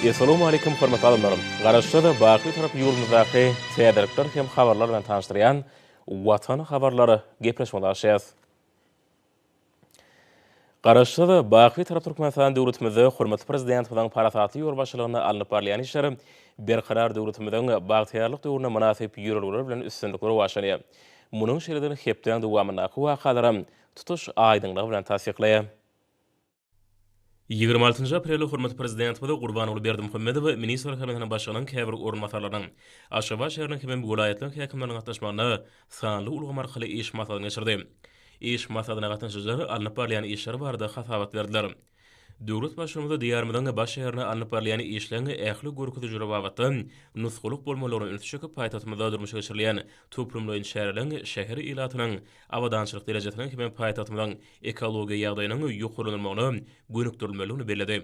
Essalawmaleýkim hormatly adamlar! Garaşsyz, baky Bitarap ýurdumyzdaky täzelikler hem habarlar bilen tanyşdyrýan Watan habarlar gepleşigimize başlaýarys. Garaşsyz, baky Bitarap Türkmenistan döwletimizde hormatly Prezidentimiziň parasatly ýolbaşçylygynda alnyp barylýan işler Berkarar döwletimiziň bagtyýarlyk döwrüne mynasyp ýörelgeler bilen üstünlikli rowaçlanýar. Munuň şeýledigini hepdäň dowamyndaky wakalaram tutuş aýdyňlygy bilen tassyklaýar. 26 aprelde hormatly Prezidentimiz Gurbanguly Berdimuhamedow Ministrler Kabinetiniň Başlygynyň käbir orunbasarlarynyň, Aşgabat şäheriniň hemem welaýatlaryň häkimleriniň gatnaşmagynda sanly ulgam arkaly iş maslahatyny geçirdi. Iş maslahatyna gatnaşyjylar alnyp barylýan işler barada hasabat berdiler. Döwlet Baştutanymyz Diýarymyzyň baş şäherinde alnyp barylýan işleň ähli görkezijileri babatda nusgalyk bolmalygyna ünsi çekip, paýtagtymyzda durmuşa geçirilýän toplumlaýyn çäreleriň şäher ilatynyň abadançylyk derejesiniň hem paýtagtymyzyň ekologiýa ýagdaýynyň ýokarlandyrylmagyna gönükdirilmelidigini belledi.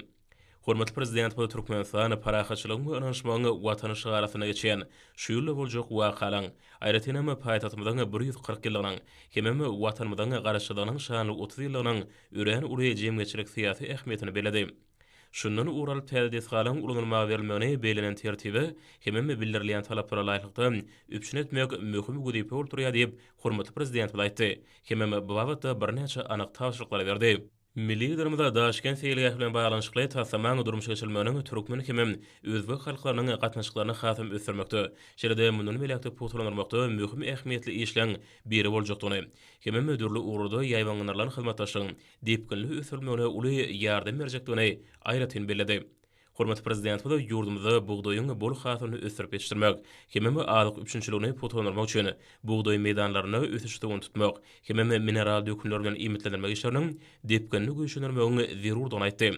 Hormatly Prezidentimiz Türkmenistan parahatçylygyň we ynanyşmagyň Watany şygary astynda geçýän şu ýylda boljak wakalaryň, aýratynam, paýtagtymyzyň 140 ýyllygynyň hemem Watanymyzyň Garaşsyzlygynyň şanly 30 ýyllygynyň örän uly jemgyýetçilik-syýasy ähmiýetini belledi. Şundan ugur alyp täze desgalaryň ulanylmaga berilmegini bellenen tertibe hemem bildirilýän talaplara laýyklykda üpjün etmek möhüm wezipe bolup durýar diýip, hormatly Prezidentimiz aýtdy hemem bu babatda birnäçe anyk tabşyryklary berdi. Milli Liderimiz Daşkent seýilgähi bilen baglanyşykly taslamanyň durmuşa geçirilmeginiň türkmen hemem özbek halklarynyň gatnaşyklaryny hasam ösdürmekde, şeýle-de mundan beýläk-de pugtalandyrmakda möhüm ähmiýetli işleň biri boljakdygyny hemem dürli ugurlarda ýaýbaňlandyrylan hyzmatdaşlygyň depginli ösdürilmegine uly ýardam berjekdigini aýratyn belledi. Hormatly Prezidentimiz ýurdumyzda bugdaýyň bol hasylyny ösdürip ýetişdirmek hemem azyk üpjünçiligini pugtalandyrmak üçin bugdaý meýdanlarynda ösüş suwuny tutmak hemem mineral dökünler bilen iýmitlendirmek işleriniň depginli güýçlendirmegiň zerurdygyny aýtdy.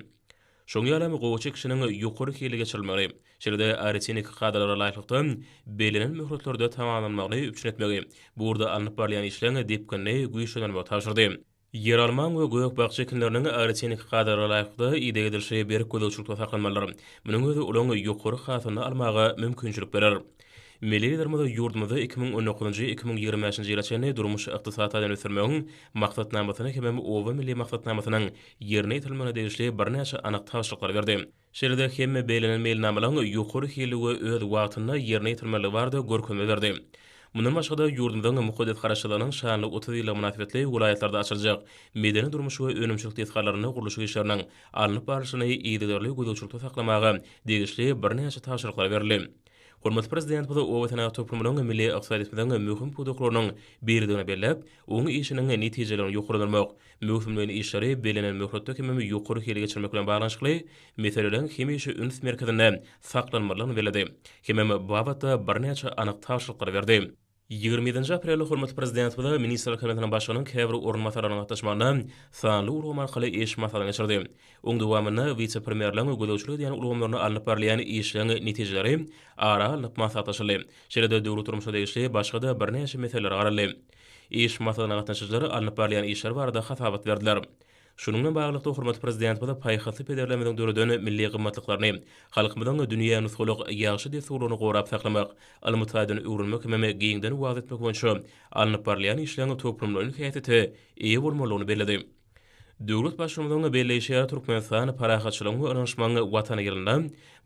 Şonuň ýaly hem gowaça ekişiniň ýokary hilli geçirilmegini, şeýle-de agrotehniki kadalara laýyklykda bellenen möhletlerde tamamlanmagyny üpjün etmegi, bu ugurda alnyp barylýan işleň depginini güýçlendirmegi tabşyrdy. Ýeralmaň we gök-bakja ekinleriniň agrotehniki kadalara laýyklykda ideg edilişi berk gözegçilikde saklanmalydyr. Munuň özi olaryň ýokary hasylyny almaga mümkinçilik berer. Milli Liderimiz ýurdumyzda 2019-njy, 2025-nji ýyla çenli durmuş-ykdysady taýdan ösdürmegiň Maksatnamasyna hemem Oba milli maksatnamasynyň ýerine ýetirilmegine degişli birnäçe anyk tabşyryklary berdi. Şeýle-de hemme bellenen meýilnamalaryň ýokary hilli we öz wagtynda ýerine ýetirilmelidigi barada görkezme berdi. Mundan başga-da, ýurdumyzyň mukaddes Garaşsyzlygynyň şanly 30 ýyllygy mynasybetli welaýatlarda açyljak medeni-durmuş we önümçilik desgalarynda gurluşyk işleriniň alnyp barlyşyny yzygiderli gözegçilikde saklamaga degişli birnäçe tabşyryklar berildi. Hormatly Prezidentimiz oba senagat toplumynyň milli ykdysadyýetimiziň möhüm pudaklarynyň biridigini belläp, oň işiniň netijeliligini ýokarlandyrmak, Möwsümleýin işleri bellenen möhletde hemem ýokary hili geçirmek bilen baglanyşykly meseleleriň hemişe üns merkezinde saklanmalydygyny belledi. Hemem bu babatda birnäçe anyk tabşyryklary berdi. 27-nji aprelde hormatly Prezidentimiz Ministrler Kabinetiniň Başlygynyň käbir orunbasarlarynyň gatnaşmagynda sanly ulgam arkaly iş maslahatyny geçirdi. Oň dowamynda wise-premýerleriň gözegçilik edýän ulgamlarynda alnyp barylýan işleň netijeleri ara alnyp maslahatlaşyldy. Şeýle-de döwlet durmuşyna degişli başga-da birnäçe meselelere garaldy. Iş maslahatyna gatnaşyjylar alnyp barylýan işler barada hasabat berdiler. Şunuň bilen baglylykda, hormatly Prezidentimiz paýhasly pederlerimiziň döreden milli gymmatlyklaryny, halkymyzyň dünýä nusgalyk ýagşy dessurlaryny gorap saklamak, ylmy taýdan öwrenmek hemem giňden wagyz etmek boýunça alnyp barylýan işleň toplumlaýyn häsiýete eýe bolmalydygyny belledi. Döwlet Baştutanymyzyň belleýşi ýaly, Türkmenistan parahatçylygyň we ynanyşmagyň Watany ýylynda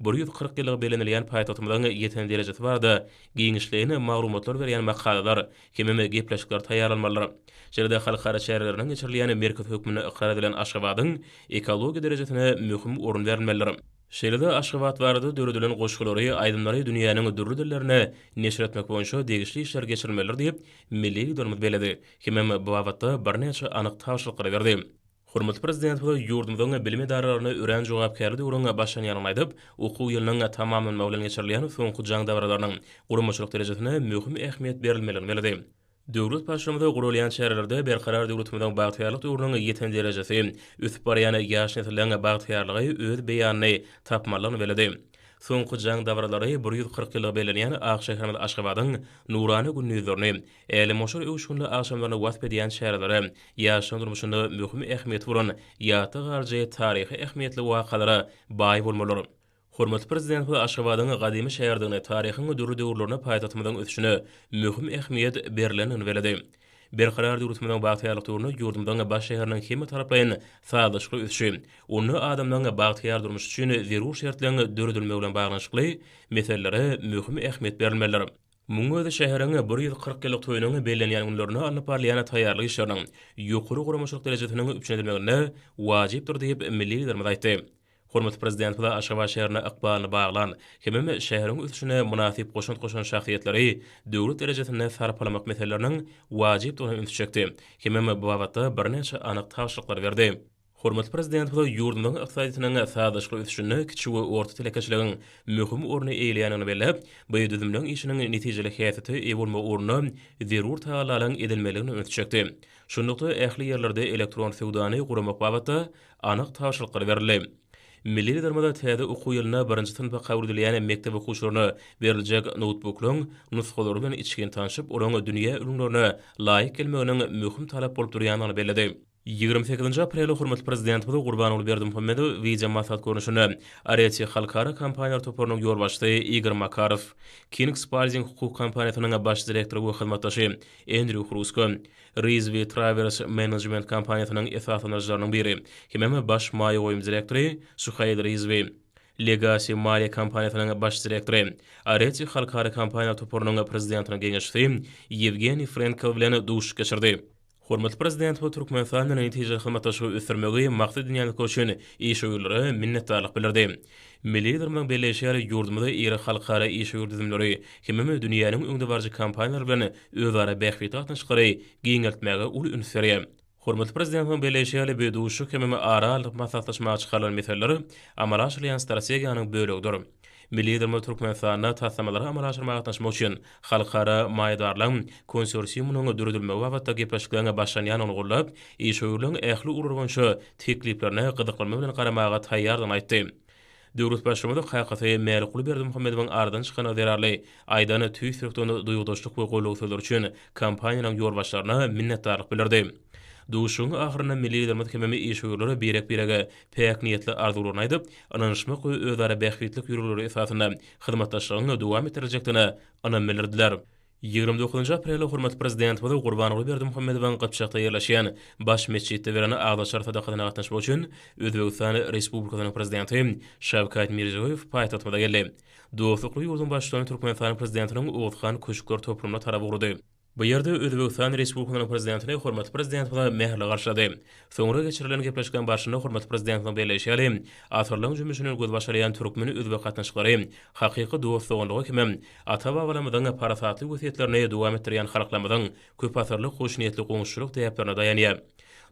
140 ýyllygy bellenilýän paýtagtymyzyň ýeten derejesi barada giňişleýin maglumatlar berýän makalalar hemem gepleşikler taýýarlanmalydyr. Şeýle-de halkara çäreleriniň geçirilýän merkezi hökmünde ykrar edilen Aşgabadyň ekologiýa derejesine möhüm orun berilmelidir. Şeýle-de Aşgabat barada döredilen goşgulary, aýdymlary dünýäniň dürli dillerinde neşir etmek boýunça degişli işler geçirilmelidir diýip, milli Liderimiz belledi hemem bu babatda birnäçe anyk tabşyryklary berdi. Hormatly Prezidentimiz ýurdumyzyň bilim edaralarynda örän jogapkärli döwrüň başlanýandygyny aýdyp, okuw ýylynyň tamamlanmagy bilen geçirilýän soňky jaň dabaralarynyň guramaçylyk derejesine möhüm ähmiýet berilmelidigini belledi. Döwlet Baştutanymyz guralýan çärelerde Berkarar döwletimiziň bagtyýarlyk döwrüniň ýeten derejesi, ösüp barýan ýaş nesilleriň bagtyýarlygy öz beýanyny tapmalydygyny belledi. Soňky jaň dabaralary 140 ýyllygy bellenýän ak şäherimiz Aşgabadyň nurana gündizlerini, älemgoşar öwüşginli agşamlaryny wasp edýän çärelere, ýaşlaryň durmuşynda möhüm ähmiýeti bolan ýatda galyjy taryhy ähmiýetli wakalara baý bolmalydyr. Hormatly Prezidentimiz Aşgabadyň gadymy şäherdigini, taryhyň dürli döwürlerinde paýtagtymyzyň ösüşine möhüm ähmiýet berlendigini belledi. Berkarar döwletimiziň bagtyýarlyk döwründe ýurdumyzyň baş şäheriniň hemmetaraplaýyn sazlaşykly ösüşi, onda adamlaryň bagtyýar durmuşy üçin zerur şertleriň döredilmegi bilen baglanyşykly meselelere möhüm ähmiýet berilmelidir. Munuň özi şäheriň 140 ýyllyk toýunyň bellenýän günlerinde alnyp barylýan taýýarlyk işleriniň ýokary guramaçylyk derejesiniň üpjün edilmeginde wajypdyr diýip, milli Liderimiz aýtdy. Hormatly Prezidentimiz Aşgabat şäherine ykbalyny baglan hemem şäheriň ösüşine mynasyp goşant goşan şahsyýetleri döwlet derejesinde sarpalamak meseleleriniň wajypdygyna ünsi çekdi hemem bu babatda birnäçe anyk tabşyryklary berdi. Hormatly Prezidentimiz ýurdumyzyň ykdysadyýetiniň sazlaşykly ösüşinde kiçi we orta telekeçiligiň möhüm orny eýeleýändigini belläp, bu düzümleň işiniň netijeli häsiýete eýe bolmagy ugrunda zerur tagallalaryň edilmelidigine ünsi çekdi. Şunlukda, ähli ýerlerde elektron söwdany guramak babatda anyk tabşyryklar berildi. Milli Liderimiz täze okuw ýylynda birinji synpa kabul edilýän mekdep okuwçylaryna beriljek noutbuklaryň nusgalary bilen içgin tanşyp, olaryň dünýä ülňülerine laýyk gelmeginiň möhüm talap bolup durýandygyny belledi. 28 aprelde hormatly Prezidentimiz Gurbanguly Berdimuhamedow wideomaslahat görnüşinde Areti halkara kompaniýalar toparynyň ýolbaşçysy Igor Makarow, King Spalding hukuk kompaniýasynyň baş direktory we hyzmatdaşy Endrýu Hrusko, Rizvi Travers Management kompaniýasynyň esaslandyryjylarynyň biri hemem baş maýa goýum direktory Suhail Rizvi, Legacy maliýe kompaniýasynyň baş direktory, Areti halkara kompaniýalar toparynyň prezidentiniň geňeşçisi Ýewgeniý Frenkel bilen duşuşyk geçirdi. Hormatly Prezidentimiz Türkmenistan bilen netijeli hyzmatdaşlygy ösdürmegi maksat edinýändikleri üçin işewürlere minnetdarlyk bildirdi. Milli Liderimiziň belleýşi ýaly, ýurdumyzda iri halkara işewür düzümleri hemem dünýäniň öňdebaryjy kompaniýalary bilen özara bähbitli gatnaşyklary giňeltmäge uly üns berýär. Hormatly Prezidentimiziň belleýşi ýaly, bu duşuşyk hemem ara alnyp maslahatlaşmaga çykarylan meseleler amala aşyrylýan strategiýanyň bölegidir. Milli Liderimiz Türkmenistanda taslamalary amala aşyrmaga gatnaşmak üçin halkara maýadarlaryň konsorsiumynyň döredilmegi babatda gepleşikleriň başlanýandygyny goldap, işewürligiň ähli ugurlary boýunça tekliplerine gyzyklanma bilen garamaga taýýardygyny aýtdy. Döwlet Baştutany kakasy Mälikguly Berdimuhamedowyň aradan çykanlygy zerarly aýdan tüýs ýürekden duýgudaşlyk we goldaw sözleri üçin kompaniýanyň ýolbaşçylaryna minnetdarlyk bildirdi. Duşuşygyň ahyrynda milli Liderimiz hemem işewürler birek-birege päk niýetli arzuwlaryny aýdyp, ynanyşmak we özara bähbitlik ýörelgeleri esasynda hyzmatdaşlygyň dowam etdiriljekdigine ynam bildirdiler. 29 aprelde hormatly Prezidentimiz Gurbanguly Berdimuhamedowyň Gypjakda ýerleşýän Baş metjitde beren agzaçar sadakasyna gatnaşmak üçin Özbegistan Respublikasynyň Prezidenti Şawkat Mirziýoýew paýtagtymyza geldi. Dostlukly ýurduň Baştutany Türkmenistanyň Prezidentiniň Oguzhan köşkler toplumyna tarap ugrady. Bu ýerde Özbegistan Respublikasynyň Prezidentini hormatly Prezidentimiz mähirli garşylady. Soňra geçirilen gepleşikleriň barşynda hormatly Prezidentimiziň belleýşi ýaly, asyrlaryň jümmüşinden gözbaş alýan türkmen-özbek gatnaşyklary hakyky dost-doganlyga hemem ata-babalarymyzyň parasatly wesýetlerini dowam etdirýän halklarymyzyň köpasyrlyk hoşniýetli goňşuçylyk däplerine daýanýar.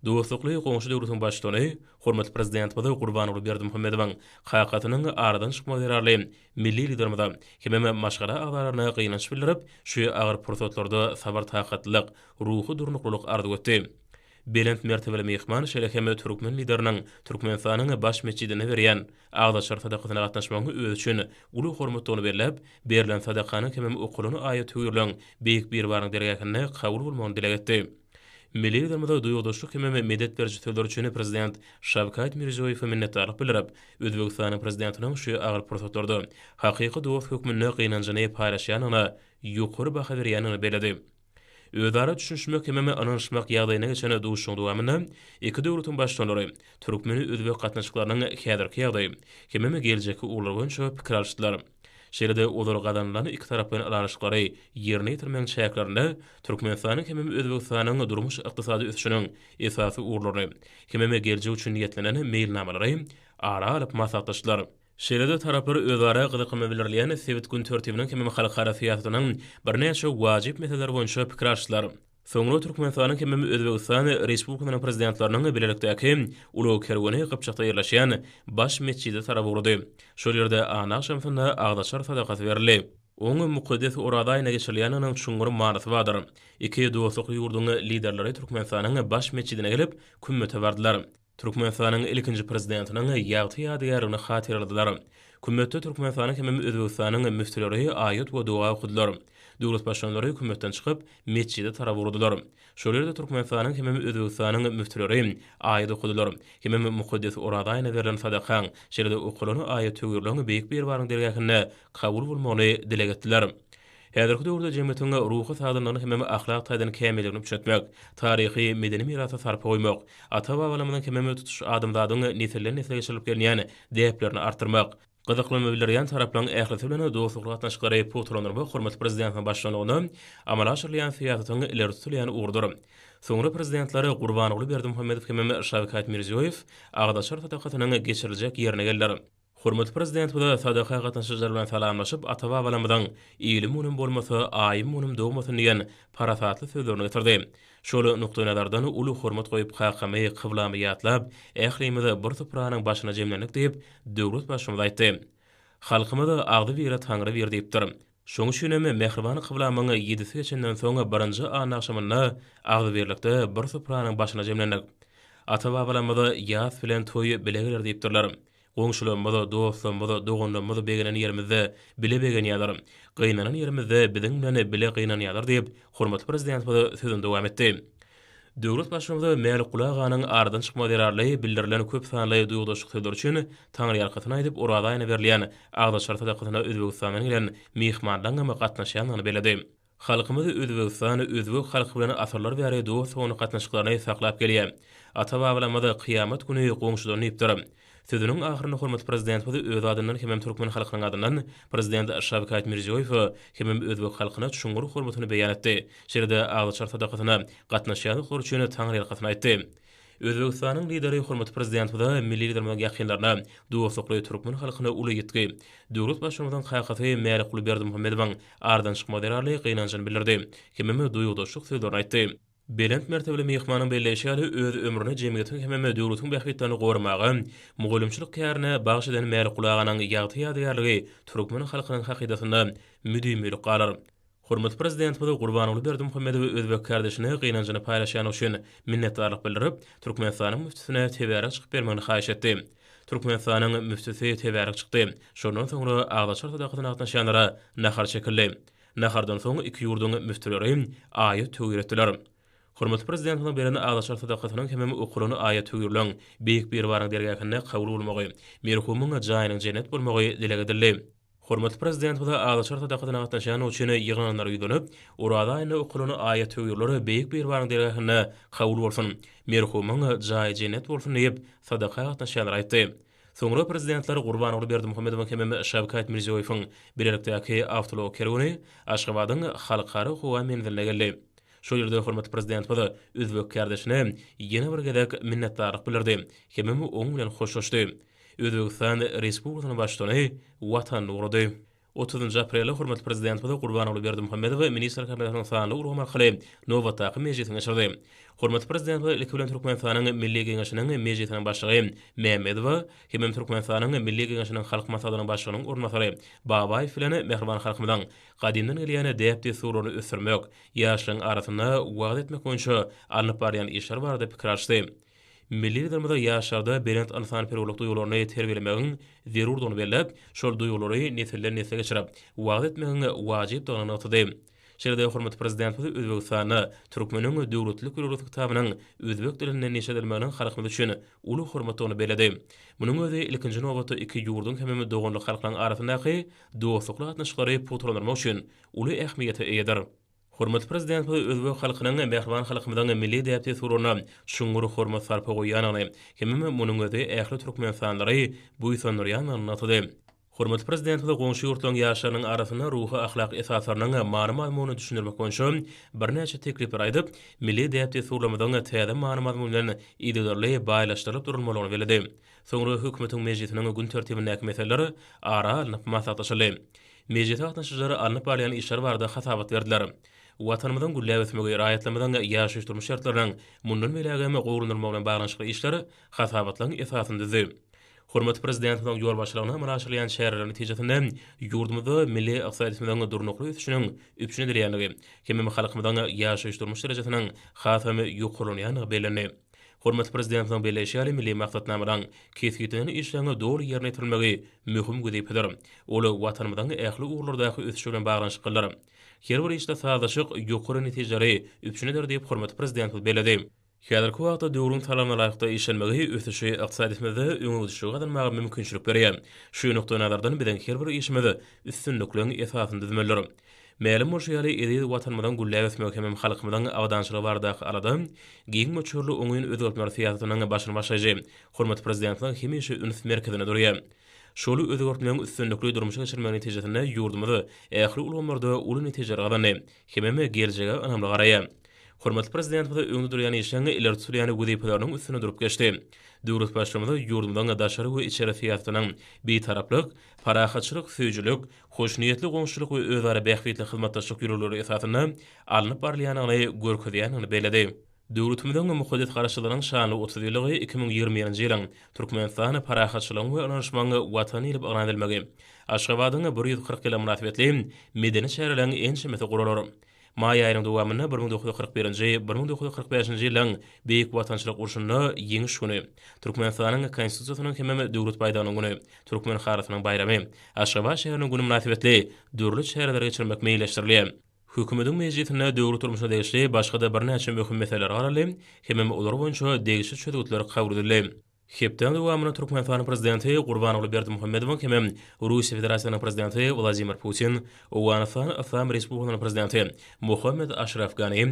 Dostlukly goňşy döwletiň Baştutany hormatly Prezidentimiz Gurbanguly Berdimuhamedowyň kakasynyň aradan çykmagy zerarly Milli Liderimize hemem maşgala agzalaryna gynanç bildirip, şu agyr pursatlarda sabyr-takatlylyk, ruhy durnuklylyk arzuw etdi. Belent mertebeli myhman şeýle hem türkmen Lideriniň Türkmenistanyň Baş metjidinde berýän agzaçar sadakasyna gatnaşmagyň özi üçin uly hormatdygyny belläp, berlen sadakanyň hemem okalan aýat-töwirleň Beýik Biribaryň dergähinde kabul bolmagyny dileg etdi. Milli Liderimize duýgudaşlyk hemem medet beriji sözleri üçin Prezident Şawkat Mirziýoýewe minnetdarlyk bildirip, Özbegistanyň Prezidentiniň şu agyr pursatlarda hakyky dost hökmünde gynanjyny paýlaşýandygyna ýokary baha berýändigini belledi. Özara düşünişmek hemem ynanyşmak ýagdaýyna geçen duşuşygyň dowamynda iki döwletiň Baştutanlary türkmen-özbek gatnaşyklarynyň häzirki ýagdaýy hemem geljekki ugurlary boýunça pikir alyşdylar. Şeýle-de ozal gazanylan ikitaraplaýyn ylalaşyklary ýerine ýetirmegiň çäklerinde Türkmenistanyň hemem Özbegistanyň durmuş-ykdysady ösüşiniň esasy ugurlaryny hemem geljek üçin niýetlenen meýilnamalary ara alyp maslahatlaşdylar. Şeýle-de taraplar özara gyzyklanma bildirilýän sebit gün tertibiniň hemem halkara syýasatynyň birnäçe wajyp meseleleri boýunça pikir alyşdylar. Soňra Türkmenistanyň hemem Özbegistan Respublikasynyň Prezidentleriniň bilelikdäki ulag kerweni Gypjakda ýerleşýän Baş metjide tarap ugrady. Şol ýerde anna agşamsynda agzaçar sadakasy berildi. Oň mukaddes Oraza aýynda geçirilýändiginiň çuňňur manysy bardyr. Iki dostlukly ýurduň Liderleri Türkmenistanyň Baş metjidine gelip, kümmete bardylar. Türkmenistanyň ilkinji Prezidentiniň ýagty ýadygärligini hatyraladylar. Kümmetde Türkmenistanyň hemem Özbegistanyň müftüleri aýat we doga okadylar. Döwlet Baştutanlary kümmetden çykyp, metjide tarap ugradylar. Şol ýerde Türkmenistanyň hemem Özbegistanyň müftüleri aýat okadylar. Hemem mukaddes Oraza aýynda berlen sadakaň, şeýle-de okalan aýat-töwirleň Beýik Biribaryň dergähinde kabul bolmagyny dileg etdiler. Häzirki döwürde jemgyýetiň ruhy sagdynlygyny hemem ahlak taýdan kämilligini üpjün etmek, taryhy-medeni mirasa sarpa goýmak, ata-babalarymyzyň hemem tutuş adamzadyň nesilden-nesle geçirilip gelinýän däplerini artdyrmak, gyzyklanma bildirýän taraplaryň ählisi bilen dostlukly gatnaşyklary pugtalandyrmak hormatly Prezidentimiziň baştutanlygynda amala aşyrylýan syýasatyň ileri tutulýan ugrudyr. Soňra Prezidentler Gurbanguly Berdimuhamedow hemem Şawkat Mirziýoýew agzaçar sadakasynyň geçiriljek ýerine geldiler. Hormatly Prezidentimiz sadaka gatnaşyjylar bilen salamlaşyp, ata-babalarymyzyň Ilim-günüm bolmasa, aýym-günüm dogmasyn diýen parasatly sözlerini getirdi. Şol nukdaýnazardan uly hormat goýup kakamy, kyblamy ýatlap, ählimiz bir supranyň başyna jemlendik diýip, döwlet Baştutanyz aýtdy. Halkymyz Agzybire Taňry bir diýipdir. Şonuň üçin hem mähriban kyblamyň ýedisi geçenden soň birinji anna agşamynda agzybirlikde bir supranyň başyna jemlendik. Ata-babalarymyz Ýas bilen toý bile geler diýipdirler. Goňşularymyz, dostlarymyz, doganlarymyz begenen ýerimizde bile begenýärler, gynanan ýerimizde biziň bilen bile gynanýarlar diýip, hormatly Prezidentimiz sözüni dowam etdi. Döwlet Baştutanyz Mälikguly aganyň aradan çykmagy zerarly bildirilen köp sanly duýgudaşlyk sözleri üçin taňryýalkasyn aýdyp, Oraza aýyna berilýän agzaçar sadakasyna Özbegistandan gelen myhmanlaryň hem gatnaşýandygyny belledi. Halkymyz Özbegistan özbek halky bilen asyrlar bäri dost-doganlyk gatnaşyklaryny saklap gelýär. Ata-babalarymyz Kyýamat güni goňşudan diýipdir. Sözüniň ahyrynda hormatly Prezidentimiz öz adyndan hemem türkmen halkynyň adyndan Prezident Şawkat Mirziýoýewe hemem özbek halkyna çuňňur hormatyny beýan etdi. Şeýle-de agzaçar sadakasyna gatnaşýandyklary üçin taňryýalkasyn aýtdy. Özbegistanyň Lideri hormatly Prezidentimize, milli Liderimiziň ýakynlaryna, dostlukly türkmen halkyna uly ýitgi, döwlet Baştutanymyzyň kakasy Mälikguly Berdimuhamedowyň aradan çykmagy zerarly gynanjyny bildirdi hemem duýgudaşlyk sözlerini aýtdy. Belent mertebeli myhmanyň belleýşi ýaly, öz ömrüni jemgyýetiň hemem döwletiň bähbitlerini goramaga, mugallymçylyk kärine bagyş eden Mälikguly aganyň ýagty ýadygärligi türkmen halkynyň hakydasynda müdimilik galar. Hormatly Prezidentimiz Gurbanguly Berdimuhamedow özbek kärdeşine gynanjyny paýlaşýany üçin minnetdarlyk bildirip, Türkmenistanyň müftüsine tebärek çykyp bermegini haýyş etdi. Türkmenistanyň müftüsi tebärek çykdy. Şondan soňra agzaçar sadakasyna gatnaşýanlara nahar çekildi. Nahardan soň iki ýurduň müftüleri aýat-töwir etdiler. Hormatly Prezidentimiziň beren agzaçar sadakasynyň hemem okalan aýat-töwirleň Beýik Biribaryň dergähinde kabul bolmagy, merhumyň jaýynyň jennet bolmagy dileg edildi. Hormatly Prezidentimize agzaçar sadakasyna gatnaşýandygy üçin ýygnananlara ýüzlenip, Oraza aýynda okalan aýat-töwirler Beýik Biribaryň dergähinde kabul bolsun, merhumyň jaýy jennet bolsun diýip, sadaka gatnaşýanlara aýtdy. Soňra Prezidentler Gurbanguly Berdimuhamedowyň hemem Şawkat Mirziýoýewiň bilelikdäki awtoulag kerweni Aşgabadyň Halkara howa menziline geldi. Şol ýerde hormatly Prezidentimiz özbek kärdeşine ýene bir gezek minnetdarlyk bildirdi hemem oň bilen hoşlaşdy. Özbegistan Respublikasynyň Baştutany Watanyna ugrady. Otuzynjy aprelde hormatly Prezidentimiz Gurbanguly Berdimuhamedow Ministrler Kabinetiniň sanly ulgam arkaly nobatdaky mejlisini geçirdi. Hormatly Prezidentimiz ilki bilen Türkmenistanyň Milli Geňeşiniň Mejlisiniň Başlygy Mämmedowa hemem Türkmenistanyň Milli Geňeşiniň Halk Maslahatynyň Başlygynyň orunbasary Babaýew bilen mähriban halkymyzyň gadymdan gelýän däp-dessurlaryny ösdürmek, ýaşlaryň arasynda wagyz etmek boýunça alnyp barylýan işler barada pikir alyşdy. Milli Liderimiz ýaşlarda belent ynsanperwerlik duýgularyny terbiýelemegiň zerurdygyny belläp, şol duýgulary nesilden-nesle geçirip, wagyz etmegiň wajypdygyny nygtady. Şeýle-de hormatly Prezidentimiz Özbegistanda Türkmeniň döwletlilik ýörelgesi kitabynyň özbek dilinde neşir edilmeginiň halkymyz üçin uly hormatdygyny belledi. Munuň özi, ilkinji nobatda, iki ýurduň hemem doganlyk halklaryň arasyndaky dostlukly gatnaşyklary pugtalandyrmak üçin uly ähmiýete eýedir. Hormatly Prezidentimiz özbek halkynyň mähriban halkymyzyň milli däp-dessurlaryna çuňňur hormat-sarpa goýýandygyny hemem munuň özi ähli türkmenistanlylary buýsandyrýandygyny nygtady. Hormatly Prezidentimiz goňşy ýurtlaryň ýaşlarynyň arasynda ruhy-ahlak esaslarynyň many-mazmunyny düşündirmek boýunça birnäçe teklipleri aýdyp, milli däp-dessurlarymyzyň täze many-mazmun bilen yzygiderli baýlaşdyrylyp durulmalygyny belledi. Soňra Hökümetiň mejlisiniň gün tertibindäki meseleler ara alnyp maslahatlaşyldy. Mejlise gatnaşyjylar alnyp barylýan işler barada hasabat berdiler. Watanymyzyň gülläp ösmegi, raýatlarymyzyň ýaşaýyş-durmuş şertleriniň mundan beýlägem gowulandyrylmagy bilen baglanyşykly işler hasabatlaryň esasyny düzdi. Hormatly Prezidentimiziň ýolbaşçylygynda amala aşyrylýan çäreleriň netijesinde ýurdumyzda milli ykdysadyýetimiziň durnukly ösüşiniň üpjün edilýändigi hemem halkymyzyň ýaşaýyş-durmuş derejesiniň hasam ýokarlanýandygy bellendi. Hormatly Prezidentimiziň belleýşi ýaly, milli maksatnamalaryň, kesgitlenen işleriň doly ýerine ýetirilmegi möhüm wezipedir. Ol Watanymyzyň ähli ugurlardaky ösüşi bilen baglanyşyklydyr. Her bir işde sazlaşyk ýokary netijeleri üpjün eder diýip, hormatly Prezidentimiz belledi. Häzirki wagtda döwrüň talabyna laýyklykda işlenmegi ösüşi ykdysadyýetimizde öňegidişligi gazanmaga mümkinçilik berýär. Şu nukdaýnazardan biziň her bir işimiz üstünlikligiň esasyny düzmelidir. Mälim bolşy ýaly, eziz Watanymyzyň gülläp ösmegi hemem halkymyzyň abadançylygy baradaky alada giň möçberli oňyn özgertmeler syýasatynyň başyny başlaýjy hormatly Prezidentimiziň hemişe üns merkezinde durýar. Şol özgertmegiň üstünlikli durmuşa geçirilmegi netijesinde ýurdumyz ähli ulgamlarda uly netijeleri gazandy hemem geljege ynamly garaýar. Hormatly Prezidentimiz öňde durýan işleň ileri tutulýan wezipeleriniň üstünde durup geçdi. Döwlet Baştutanymy ýurdumyzyň daşary we içeri syýasatynyň Bitaraplyk, parahatçylyk söýüjilik, hoşniýetli goňşuçylyk we özara bähbitli hyzmatdaşlyk ýörelgeleri esasynda alnyp barylýandygyny görkezýändigini belledi. Döwletimiziň mukaddes Garaşsyzlygynyň şanly 30 ýyllygy 2021-nji ýylyň Türkmenistan parahatçylygyň we ynanyşmagyň Watany diýlip yglan edilmegi, Aşgabadyň 140 ýyllygy mynasybetli medeni çäreleriň ençemesi guralar. Maý aýynyň dowamynda 1941-nji, 1945-nji ýyllaryň Beýik Watançylyk urşunda Ýeňiş güni, Türkmenistanyň Konstitusiýasynyň hemem Döwlet baýdagynyň güni, Türkmen halysynyň baýramy, Aşgabat şäheriniň güni mynasybetli dürli çäreleri geçirmek meýilleşdirilýär. Hökümetiň mejlisinde döwlet durmuşyna degişli başga-da birnäçe möhüm meseleler garaldy hemem olar boýunça degişli çözgütler kabul edildi. Hepdäniň dowamynda Türkmenistanyň Prezidenti Gurbanguly Berdimuhamedowyň hemem Russiýa Federasiýasynyň Prezidenti Wladimir Putin, Owganystan Yslam Respublikasynyň Prezidenti Mohammed Aşraf Gani,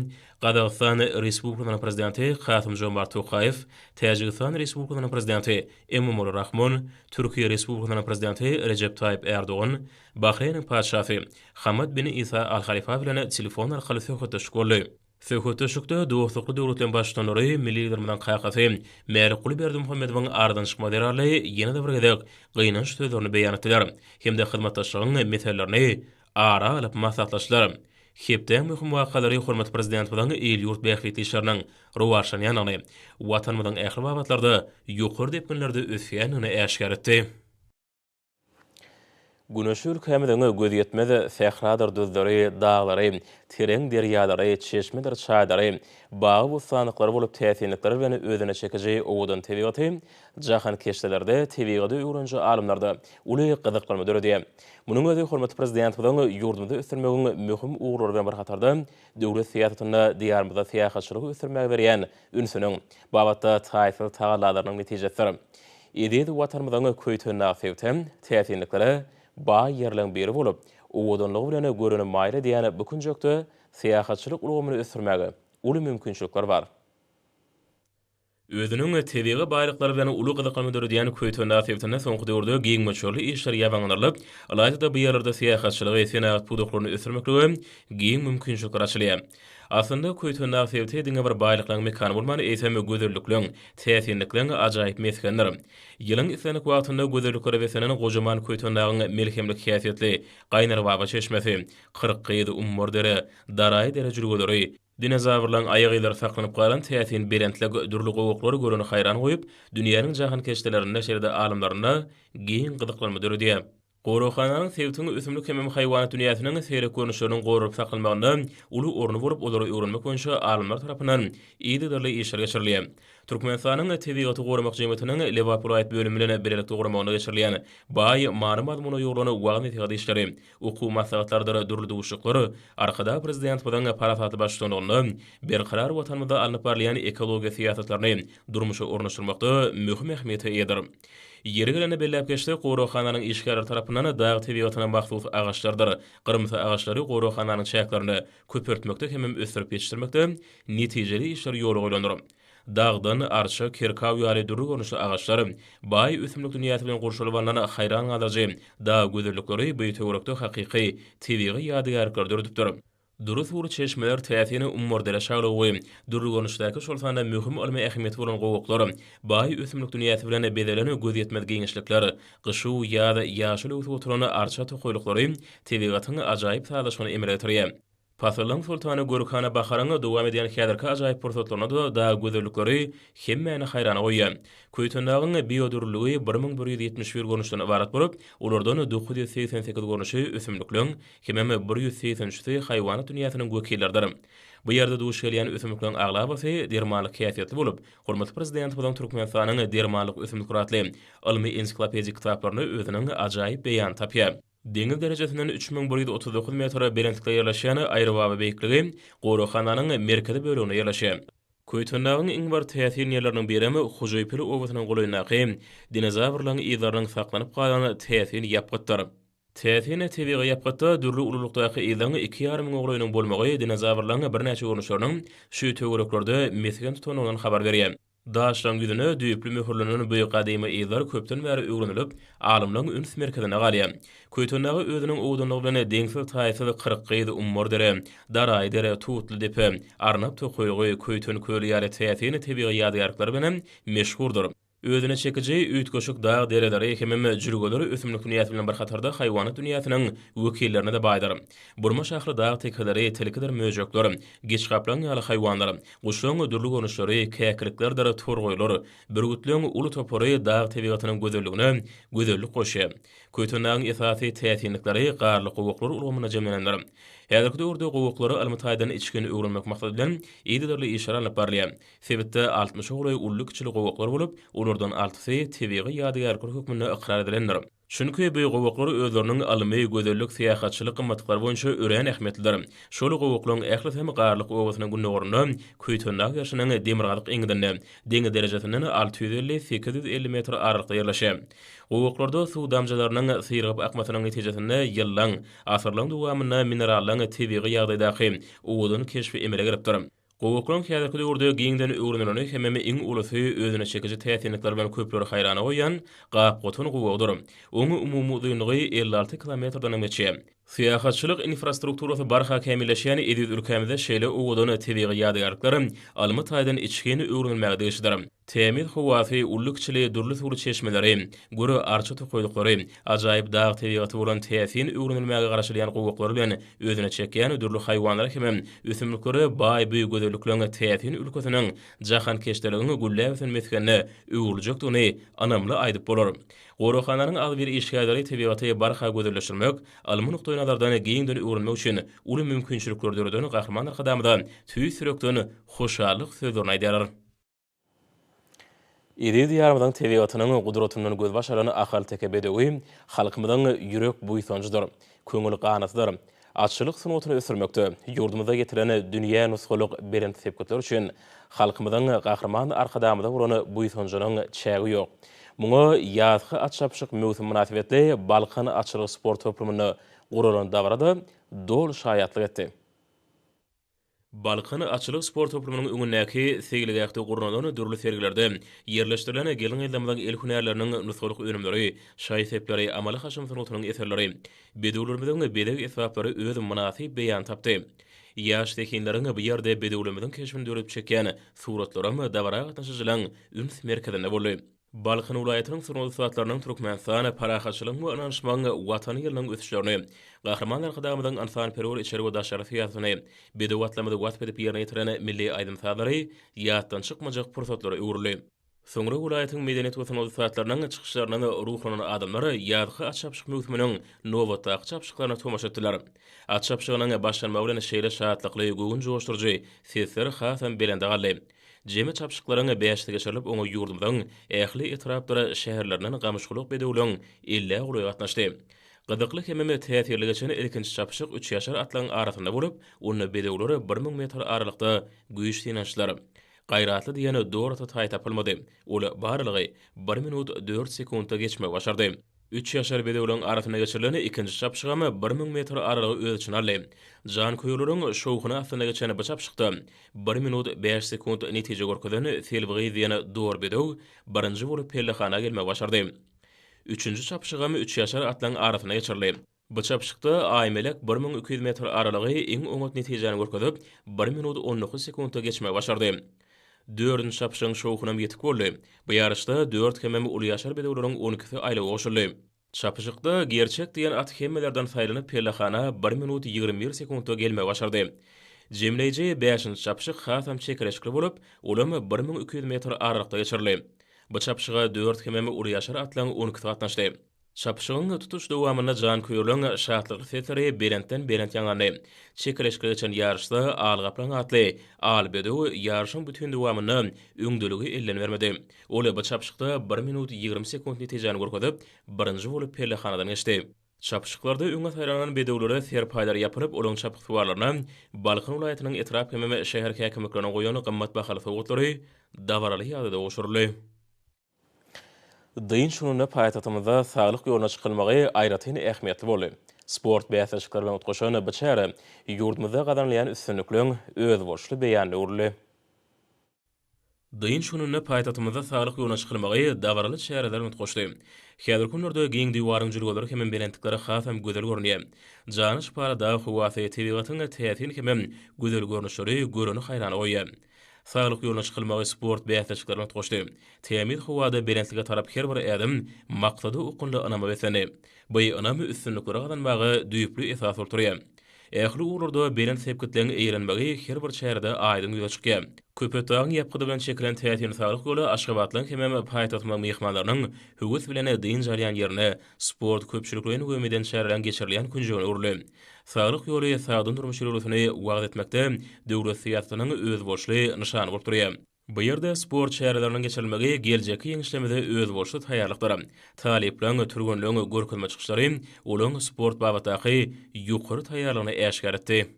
Gazagystan Respublikasynyň Prezidenti Kasym-Žomart Tokaýew, Täjigistan Respublikasynyň Prezidenti Emomali Rahmon, Türkiýe Respublikasynyň Prezidenti Rejep Taýyp Ärdogan, Bahreýniň Patyşasy Hamad bin Isa Al Halifa bilen telefon arkaly söhbetdeşlik boldy. Söhbetdeşlikde dostlukly döwletleriň Baştutanlary milli Liderimiziň kakasy Mälikguly Berdimuhamedowyň aradan çykmagy zerarly ýene-de bir gezek gynanç sözlerini beýan etdiler hem-de hyzmatdaşlygyň meselelerini ara alyp maslahatlaşdylar. Hepdäň möhüm wakalary hormatly Prezidentimiziň il-ýurt bähbitli işleriniň rowaçlanýandygyny, Watanymyzyň ähli babatlarda ýokary depginlerde ösýändigini äşgär etdi. Güneşli ülkämiziň gözýetmez sähradyr düzleri, daglary, tereň derýalary, çeşmedir çaýlary, bagy-bossanlyklary bolup täsinlikleri bilen özüne çekiji owadan tebigaty jahankeşdelerde, tebigaty öwreniji alymlarda uly gyzyklanma döredýär. Munuň özi hormatly Prezidentimiziň ýurdumyzy ösdürmegiň möhüm ugurlary bilen bir hatarda, döwlet syýasatynda Diýarymyzda syýahatçylygy ösdürmäge berýän ünsüniň babatda taýsyz tagallalarynyň netijesidir. Eziz Watanymyzyň Köýtendag sebiti täsinliklere baý ýerleň biri bolup, owadanlygy bilen göreni maýyl edýän bu künjekde syýahatçylyk ulgamyny ösdürmäge uly mümkinçilikler bar. Özüniň tebigy baýlyklary bilen uly gyzyklanma döredýän Köýtendag sebitinde soňky döwürde giň möçberli işler ýaýbaňlandyrylyp, ylaýta-da bu ýerlerde syýahatçylygy, senagat pudaklaryny ösdürmeklige giň mümkinçilikler açylýar. Aslynda, Köýtendag sebiti diňe bir baýlyklaryň mekany bolman, eýsem, gözellikleň, täsinlikleň ajaýyp mesgenidir. Ýylyň islendik wagtynda gözelliklere beslenen gojaman Köýtendagyň melhemlik häsiýetli Gaýnarbaba çeşmesi, Kyrkgyz, Ummar dere, Daraý dere jülgeleri, dinozawrlaryň aýak yzlary saklanyp galan täsin belentlik, dürli gowaklary göreni haýran goýup, dünýäniň jahankeşdelerinde, şeýle-de alymlarynda giň gyzyklanma döredýär. Goraghananyň sebitiň ösümlik hemem haýwanat dünýäsiniň seýrek görnüşleriniň goralyp saklanmagynda uly orny bolup, olary öwrenmek boýunça alymlar tarapyndan yzygiderli işler geçirilýär. Türkmenistanyň Tebigaty goramak jemgyýetiniň Lebap welaýat bölümi bilen bilelikde guramagynda geçirilýän baý many-mazmuna ýugrulan wagyz-nesihat işleri, okuw maslahatlarydyr dürli duşuşyklar Arkadag Prezidentimiziň parasatly baştutanlygynda berkarar Watanymyzda alnyp barylýan ekologiýa syýasatlaryny durmuşa ornaşdyrmakda möhüm ähmiýete eýedir. Ýeri gelende belläp geçsek, goraghananyň işgärleri tarapyndan dag tebigatyna mahsus agaçlardyr gyrymsy agaçlary goraghananyň çäklerinde köpeltmekde hemem ösdürip ýetişdirmekde netijeli işler ýola goýlandyr. Dagdan arça, kerkaw ýaly dürli görnüşli agaçlar, baý ösümlik dünýäsi bilen gurşalyp alnan haýran galdyryjy dag gözellikleri bu töwerekde hakyky tebigy ýadygärlikleri döredipdir. Dury suwly çeşmeler, täsin Ummardere şaglawugy, dürli görnüşdäki, şol sanda möhüm ylmy ähmiýeti bolan gowaklar, baý ösümlik dünýäsi bilen bezelen gözýetmez giňişlikler, gyş-u ýaz ýaşyl öwsüp oturan arça tokaýlyklary tebigatyň ajaýyp sazlaşygyny emele getirýär. Pasyllaryň soltany görkana baharyň dowam edýän häzirki ajaýyp pursatlarynda-da dag gözellikleri hemmäni haýrana goýýar. Köýtendagyň biodürlüligi 1171 görnüşden ybarat bolup, olardan 988 görnüşi ösümlikleň, hemem 183-si haýwanat dünýäsiniň wekilleridir. Bu ýerde duş gelýän ösümlikleriň aglabasy dermanlyk häsiýetli bolup, hormatly Prezidentimiziň Türkmenistanyň dermanlyk ösümlikleri atly ylmy-ensiklopedik kitaplarynda özüniň ajaýyp beýanyny tapýar. Deňiz derejesinden 3139 metr belentlikde ýerleşýän Aýrybaba beýikligi goraghananyň merkezi böleginde ýerleşýär. Köýtendagyň iň bir täsin ýerleriniň birem Hojaýpil obasynyň golaýyndaky dinozawrlaryň yzlarynyň saklanyp galan täsin ýapgytdyr. Täsin tebigy ýapgytda dürli ululykdaky yzyň 2,5 müňe golaýynyň bolmagy dinozawrlaryň birnäçe görnüşleriniň şu töwereklerde mesgen tutandygyndan habar berýär. Daşlaryň ýüzüne düýpli möhürlenen bu gadymy yzlar köpden bäri öwrenilip, alymlaryň üns merkezinde galýar. Köýtendagy özüniň owadanlygy bilen deňsiz-taýsyz Kyrkgyz, Ummar dere, Daraý dere, Tutly depe, Arnap tokaýlygy, Köýten köli ýaly täsin tebigy ýadygärlikleri bilen meşhurdyr. Özüne çekiji, üýtgeşik dag dereleri hemem jülgeler ösümlik dünýäsi bilen bir hatarda haýwanat dünýäsiniň wekillerine-de baýdyr. Burma şahly dag tekeleri, tilkidir möjekler, geçgaplaň ýaly haýwanlar, guşlaryň dürli görnüşleri, käkiliklerdir torgaýlar, bürgütleň uly topary dag tebigatynyň gözelligine gözellik goşýar. Köýtendagyň esasy täsinlikleri garly gowaklar ulgamynda jemlenendir. Häzirki döwürde gowaklary ylmy taýdan içgin öwrenmek maksady bilen yzygiderli işler alnyp barylýar. Sebitde altmyşa golaý ully-kiçili gowaklar bolup, olardan altysy tebigy ýadygärlikler hökmünde ykrar edilendir. Çünki bu gowaklar özleriniň ylmy, gözellik, syýahatçylyk gymmatlyklary boýunça örän ähmiýetlidir. Şol gowaklaryň ählisi hem Garlyk obasynyň gündogarynda, Köýtendag gerşiniň demirgazyk eňňidinde, deňiz derejesinden 650, 850 metr aralykda ýerleşýär. Gowaklarda suw damjalarynyň syrygyp akmasynyň netijesinde ýyllaň, asyrlaryň dowamynda minerallaryň tebigy ýagdaýdaky owadan keşbi emele gelipdir. Gowaklaryň häzirki döwürde giňden öwrenileni hemem iň ulusy özüne çekiji täsinlikleri bilen köpleri haýrana goýýan Gapgotan gowagydyr. Oň umumy uzynlygy 56 kilometrden hem geçýär. Syýahatçylyk infrastrukturasy barha kämilleşýän eziz ülkämizde şeýle owadan tebigy ýadygärlikler ylmy taýdan içgin öwrenilmäge degişlidir. Tämiz howasy, uly-kiçili dürli suwly çeşmeleri, gür arça tokaýlyklary, ajaýyp dag tebigaty bolan täsin öwrenilmäge garaşylýan gowaklary bilen özüne çekýän dürli haýwanlara hemem ösümliklere baý bu gözellikleriň täsin ülkesiniň jahankeşdeleriň gülläp ösen mesgenine öwrüljekdigini ynamly aýdyp bolar. Goraghananyň agzybir işgärleri tebigaty barha gözelleşdirmek, ylmy nukdaýnazardan giňden öwrenmek üçin uly mümkinçilikleri döreden Gahryman Arkadagymyza tüýs ýürekden hoşallyk sözlerini aýdýarlar. Eziz Diýarymyzyň tebigatynyň gudratyndan gözbaş alan ahalteke bedewi halkymyzyň ýürek buýsanjydyr, köňül ganatydyr. Atçylyk sungatyny ösdürmekde ýurdumyzda ýetilen dünýä nusgalyk belent sepgitler üçin halkymyzyň Gahryman Arkadagymyza bolan buýsanjynyň çägi ýok. Muňa ýazky at çapyşyk möwsümi mynasybetli Balkan atçylyk sport toplumynda guralan dabara-da doly şaýatlyk etdi. Balkan atçylyk sport toplumynyň öňündäki seýilgähde gurnalan dürli sergilerde ýerleşdirilen gelin-gyzlarymyzyň el hünärleriniň nusgalyk önümleri, şaý-sepleri, amaly-haşam sungatynyň eserleri, bedewlerimiziň bezeg esbaplary öz mynasyp beýanyny tapdy. Ýaş zehinleriň bu ýerde bedewlerimiziň keşbini döredip çekýän suratlaram dabara gatnaşyjylaryň üns merkezinde boldy. Balkan welaýatynyň sungat ussatlarynyň Türkmenistan, parahatçylygyň we ynanyşmagyň Watany ýylynyň ösüşlerini, Gahryman Arkadagymyzyň ynsanperwer içeri we daşary syýasatyny, bedew atlarymyzy wasp edip ýerine ýetiren milli aýdym-sazlary ýatdan çykmajak pursatlara öwrüldi. Soňra welaýatyň medeniýet we sungat ussatlarynyň çykyşlaryndan ruhlanan adamlar ýazky at çapyşyk möwsüminiň nobatdaky çapyşyklaryna tomaşa etdiler. At çapyşygynyň başlanmagy bilen şeýle şatlykly, göwün joşduryjy sesler hasam belende galdy. Jemi çapyşyklaryň bäşisi geçirilip, oňa ýurdumyzyň ähli etrapdyr şäherlerinden gamyşgulak bedewleň ellä golaýy gatnaşdy. Gyzykly hemem täsirli geçen ilkinji çapyşyk üçýaşar atlaryň arasynda bolup, onda bedewler 1000 metr aralykda güýç synanyşdylar. Gaýratly diýen dor ata taý tapylmady. Ol barylygy bir minut dört sekuntda geçmegi başardy. Üç ýaşar bedewleriň arasynda geçirilen ikinji çapyşygam 1000 metr aralygy öz içine aldy. Janköýerleriň şowhuny astynda geçen bu çapyşykda bir minut bäş sekunt netije görkezen Selbi gyz diýen dor bedew birinji bolup pellehana gelmegi başardy. Üçünji çapyşygam üç ýaşar atlaryň arasynda geçirildi. Bu çapyşykda Aýmelek 1200 metr aralygy iň oňat netijäni görkezip, bir minut 19 sekuntda geçmegi başardy. Dördünji çapyşygyň şowhunam ýetik boldy. Bu ýaryşda dört hemem ulyýaşar bedewleriň on ikisi aýlawa goşuldy. Çapyşykda Gerçek diýen at hemmelerden saýlanyp pellehana bir minut 21 sekuntda gelmegi başardy. Jemleýji bäşinji çapyşyk hasam çekeleşikli bolup, olam 1200 metr aralykda geçirildi. Bu çapyşyga dört hemem ulyýaşar atlaryň on ikisi gatnaşdy. Çapyşygyň tutuş dowamynda janköýerleriň şatlykly sesleri belentden-belent ýaňlandy. Çekeleşikli geçen ýaryşda Al gaplaň atly al bedew ýaryşyň bütin dowamynda öňdeligi elden bermedi. Ol bu çapyşykda bir minut 20 sekunt netijäni görkezip, birinji bolup pellehanadan geçdi. Çapyşyklarda öňe saýlanan bedewlere serpaýlar ýapylyp, olaryň çapyksuwarlaryna Balkan welaýatynyň etrap hemem şäher häkimlikleriniň goýan gymmat bahaly sowgatlary dabaraly ýagdaýda gowşuryldy. Dynç gününde paýtagtymyzda Saglyk ýoluna çykylmagy aýratyn ähmiýetli boldy. Sport bäsleşikleri bilen utgaşan bu çäre ýurdumyzda gazanylýan üstünlikleriň özboluşly beýanyna öwrüldi. Dynç gününde paýtagtymyzda Saglyk ýoluna çykylmagy dabaraly çäreler bilen utgaşdy. Häzirki günlerde giň diwaryň jülgeleri hemem belentlikleri hasam gözel görünýär. Jana şypaly dag howasy, tebigatyň täsin hemem gözel görnüşleri göreni haýrana goýýar. Saglyk ýoluna çykylmagy sport bäsleşikleri bilen utgaşdy. Tämiz howada belentlige tarap her bir ädim maksada okgunly ynama beslendi. Bu ynam üstünlikleri gazanmaga düýpli esas bolup durýar. Ähli ugurlarda belent sepgitleň eýelenmegi her bir çärede aýdyň ýüze çykýar. Köpetdagyň ýapgydy bilen çekilen täsin saglyk ýoly aşgabatlylaryň hemem paýtagtymyzyň myhmanlarynyň höwes bilen dynç alýan ýerine, sport, köpçülikleýin we medeni çäreleriň geçirilýän künjegine öwrüldi. Saglyk ýoly sagdyn durmuş ýörelgesini wagyz etmekde döwlet syýasatynyň özboluşly nyşany bolup durýar. Bu ýerde sport çäreleriniň geçirilmegi geljekki ýeňişlerimize özboluşly taýýarlykdyr. Talyplaryň, türgenleriň görkezme çykyşlary olaryň sport babatdaky ýokary taýýarlygyny äşgär etdi.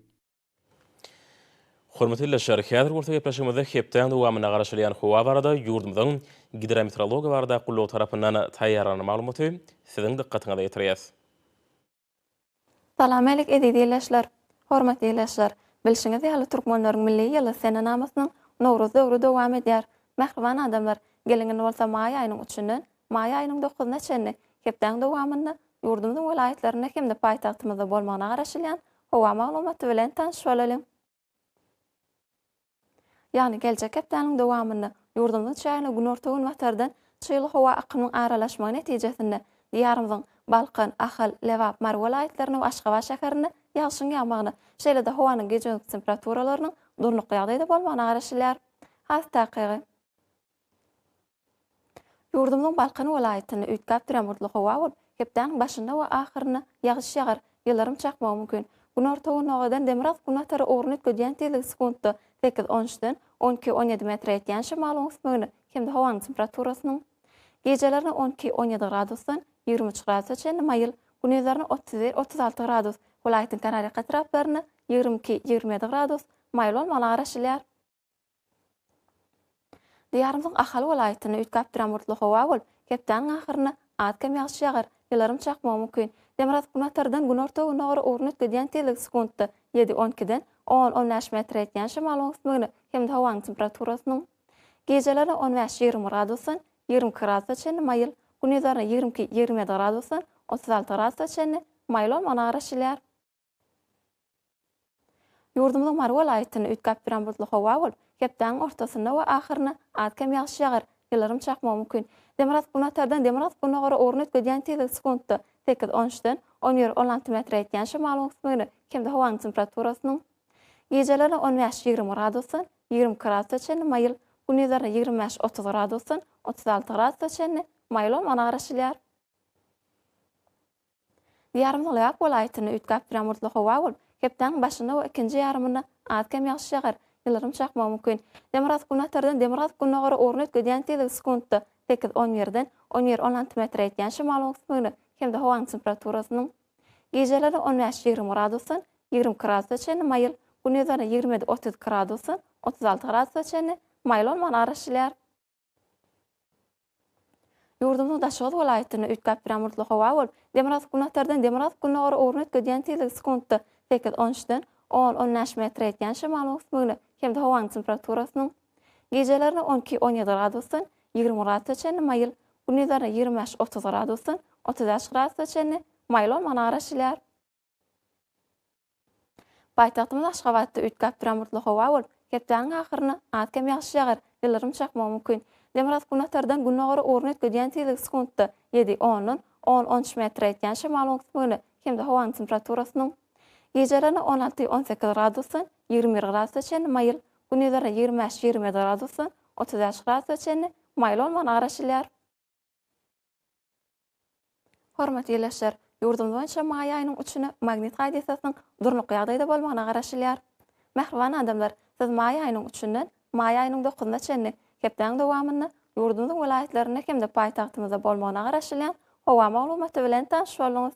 Hormatly ildeşler, häzir bolsa gepleşigimizde hepdäň dowamynda garaşylýan howa barada ýurdumyzyň Gidrometeorologiýa baradaky gullugy tarapyndan taýýarlanan maglumaty siziň dykgatyňyza ýetirýäs. Salam-älik eziz ildeşler! Hormatly ildeşler! Bilşiňiz ýaly türkmenleriň milli ýyly senenamasynyň Nowruz döwri dowam edýär. Mähriban adamlar, geliň indi bolsa maý aýynyň üçünden maý aýynyň dokuzyna çenli hepdäň dowamynda ýurdumyzyň welaýatlarynda hem-de paýtagtymyzda bolmagyna garaşylýan howa maglumaty bilen tanyş bolalyň. Ýagny geljek hepdäniň dowamynda ýurdumyzyň çägine günorta-günbatardan çygly howa akymynyň aralaşmagy netijesinde Diýarymyzyň Balkan, Ahal, Lebap, Mary welaýatlarynda we Aşgabat şäherinde ýagşyň ýagmagyna, şeýle-de howanyň gije-gündizki temperaturalarynyň durnukly ýagdaýda bolmagyna garaşylýar. Has takygy. Ýurdumyzyň Balkan welaýatynda üýtgäp durýan bulutly howa bolup, hepdäniň başynda we ahyrynda ýagyş ýagar, ýyldyrym çakmagy mümkin. Günorta-gündogardan demirgazyk-günbatara ugruny üýtgedýän tizligi sekuntda sekiz, on üçden on iki, on ýedi metre ýetýän şemalyň ösmegine hem-de howanyň temperaturasynyň gijelerine on iki, on ýedi gradusdan 23 gradusa çenli maýyl, gündizlerine 31, 36 gradus, welaýatyň kenarýaka etraplarynda 22, 27 gradus maýyl bolmagyna garaşylýar. Diýarymyzyň Ahal welaýatynda üýtgäp durýan bulutly howa bolup, hepdäniň ahyrynda az-kem ýagyş ýagar, ýyldyrym çakmagy mümkin. Demirgazyk-günbatardan günorta-gündogara ugruny üýtgedýän tizligi sekuntda ýedi, on ikiden on, on bäş metre ýetýän şemalyň öwüsmegine hem-de howanyň temperaturasynyň gijelerine on bäş, 20 gradusdan 22 gradusa çenli maýyl, gündizlerine 22, 27 gradusdan 36 gradusa çenli maýyl bolmagyna garaşylýar. Ýurdumyzyň Mary welaýatynda üýtgäp durýan bulutly howa bolup, hepdäniň ortasynda we ahyrynda az-kem ýagyş ýagar, ýyldyrym çakmagy mümkin. Demirgazyk-günbatardan demirgazyk-gündogara ugruny üýtgedýän tizligi sekuntda sekiz, on üçden on bir, on alty metre ýetýän şemalyň öwüsmegine hem-de howanyň temperaturasynyň gijelerine on bäş, 20 gradusdan 22 gradusa çenli maýyl, gündizlerine 25, 30 gradusdan 36 gradusa çenli maýyl bolmagyna garaşylýar. Diýarymyzyň Lebap welaýatynda üýtgäp durýan bulutly howa bolup, hepdäniň başynda we ikinji ýarymynda az-kem ýagyş ýagar, ýyldyrym çakmagy mümkin. Demirgazyk-günbatardan demirgazyk-gündogara ugruny üýtgedýän tizligi sekuntda sekiz, on birden on bir, on alty metre ýetýän şemalyň öwüsmegine hem-de howanyň temperaturasynyň gijelerine on bäş, 20 gradusdan 22 gradusa çenli maýyl, gündizlerine 27, 32 gradusdan 36 gradusa çenli maýyl bolmagyna garaşylýar. Ýurdumyzyň Daşoguz welaýatynda üýtgäp durýan bulutly howa bolup, demirgazyk-günbatardan demirgazyk-gündogara ugruny üýtgedýän tizligi sekuntda sekiz, on üçden on, on bäş metre ýetýän şemalyň öwüsmegine hem-de howanyň temperaturasynyň gijelerine on iki, on ýedi gradusdan 20 gradusa çenli maýyl, gündizlerine 25, 30 gradusdan 35 gradusa çenli maýyl bolmagyna garaşylýar. Paýtagtymyz Aşgabatda üýtgäp duran bulutly howa bolup, hepdäniň ahyrynda az-kem ýagyş ýagar, ýyldyrym çakmagy mümkin. Demirgazyk-günbatardan gündogara ugruny üýtgedýän tizligi sekuntda ýedi, ondan on, on üç metre ýetýän şemalyň öwüsmegine hem-de howanyň temperaturasynyň gijelerine on alty, on sekiz gradusdan 21 gradusa çenli maýyl, gündizlerine 25, 27 gradusdan 35 gradusa çenli maýyl bolmagyna garaşylýar. Hormatly ildeşler, ýurdumyz boýunça maý aýynyň üçüne magnit hadysasynyň durnukly ýagdaýda bolmagyna garaşylýar. Mähriban adamlar, siz maý aýynyň üçünden maý aýynyň dokuzyna çenli hepdäniň dowamynda ýurdumyzyň welaýatlarynda hem-de paýtagtymyzda bolmagyna garaşylýan howa maglumaty bilen tanyş bolduňyz.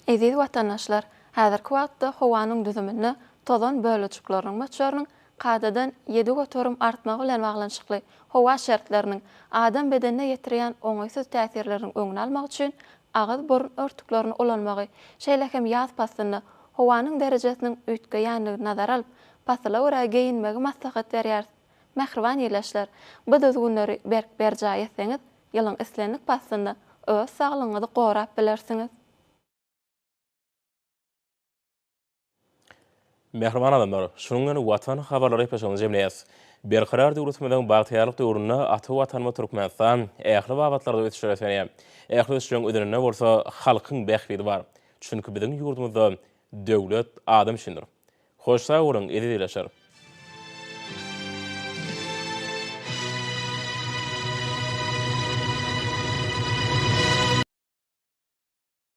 Eziz watandaşlar, häzirki wagtda howanyň düzüminde tozan bölejikleriniň möçberiniň kadadan 7% artmagy bilen baglanyşykly howa şertleriniň adam bedenine ýetirýän oňaýsyz täsirleriniň öňüni almak üçin agyz-burun örtüklerini ulanmagy, şeýle hem ýaz paslynda howanyň derejesiniň üýtgeýändigini nazara alyp, pasyla görä geýinmegi maslahat berýäris. Mähriban ildeşler, bu düzgünleri berk berjaý etseňiz, ýylyň islendik paslynda öz saglygyňyzy gorap bilersiňiz. Mähriban adamlar, şunuň bilen Watan habarlary gepleşigimizi jemleýäs. Berkarar döwletimiziň bagtyýarlyk döwründe ata Watanymyz Türkmenistan ähli babatlarda ösüşlere beslenýär. Ähli ösüşleriň özeninde bolsa halkyň bähbidi bar. Çünki biziň ýurdumyzda döwlet adam üçindir. Hoş sag boluň, eziz ildeşler!